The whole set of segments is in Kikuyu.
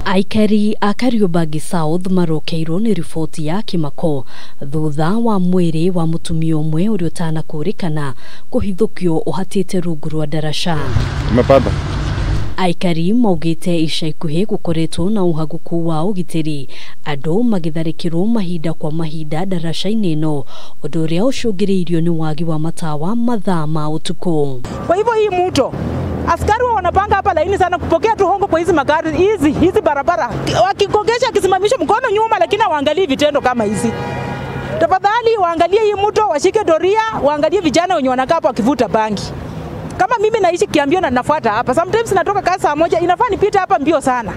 Aikari a Kariobangi South marokeirwo nĩ riboti ya kĩmako thutha wa mwĩrĩ wa mũtumia ũmwe ũrĩa ũtanakũrĩkana kũhithũkio ũhatĩte rungu rwa ndaraca. Nimepata. Aikari maugĩte ica ikuhĩ gũkoretwo na ũhagũku wa ũgitĩri, andũ magĩtharĩkĩrwo mahinda kwa mahinda ndaraca-inĩ ĩno, ũndũ ũrĩa ũcũngĩrĩirio nĩ wagi wa matawa mathaa ma ũtukũ. Kwa hivyo hii mto askari wao wanapanga hapa laini sana kupokea tu hongo kwa hizi magari hizi hizi barabara, wakigongesha akisimamisha mkono nyuma, lakini hawaangalii vitendo kama hizi. Tafadhali waangalie hii mto, washike doria, waangalie vijana wenye wanakaa hapa wakivuta bangi. Kama mimi naishi Kiambio na nafuata hapa, sometimes natoka kazi saa 1, inafaa nipite hapa mbio sana,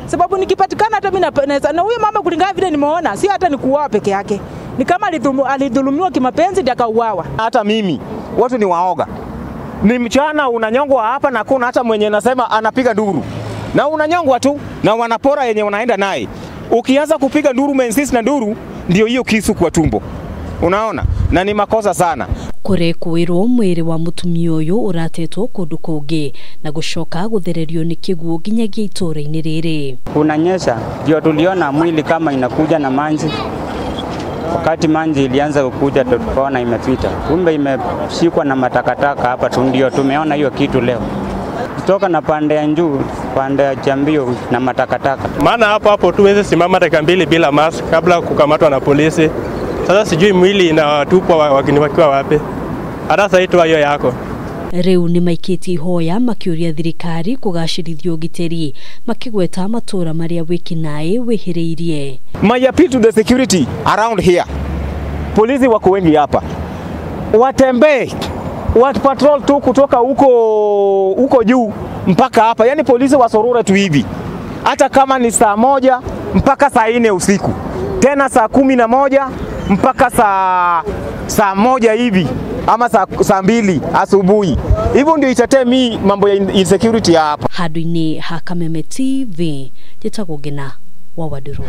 sababu nikipatikana hata mimi naweza. Na huyo mama kulingana vile nimeona, sio hata ni kuuawa peke yake, ni kama alidhulumiwa kimapenzi ndio akauawa. Hata mimi watu ni waoga, ni mchana unanyongwa hapa na kuna hata mwenye nasema anapiga nduru na unanyongwa tu na wanapora yenye wanaenda naye. Ukianza kupiga nduru mensisi na nduru ndio hiyo kisu kwa tumbo, unaona, na ni makosa sana. Kũrekwĩrwo mwĩrĩ wa mũtumia ũyũ ũratetwo kũndũ kũngĩ na gũcoka gũthererio nĩ kĩguũ nginyagia itũũra-inĩ rĩrĩ. Kunanyesha ndio tuliona mwili kama inakuja na maji. Wakati maji ilianza kukuja tukaona imepita, kumbe imeshikwa na matakataka hapa tu, ndio tumeona hiyo kitu leo. Kutoka na pande ya juu, pande ya Chambio na matakataka. Maana hapo hapo tuweze simama dakika 2 bila mask kabla kukamatwa na polisi. Sasa sijui mwili inatupwa wakiwa wapi. Hata sasa itu hiyo yako. Rĩu nĩ maikĩtie ihoya makĩũria thirikari kũgacĩrithia ũgitĩri, makĩgweta matũũra marĩa wĩkinaĩ wĩhĩrĩirie. My appeal to the security around here, polisi wako wengi hapa, watembee wat patrol tu kutoka huko huko juu mpaka hapa, yani polisi wasorore tu hivi, hata kama ni saa 1 mpaka saa 4 usiku, tena saa 11 mpaka saa 1 hivi ama saa 2 asubuhi. Hivyo ndio itatemi mambo ya insecurity hapa. Handũ-inĩ ha Kameme TV, njĩtagwo Ngina wa Wandirũ.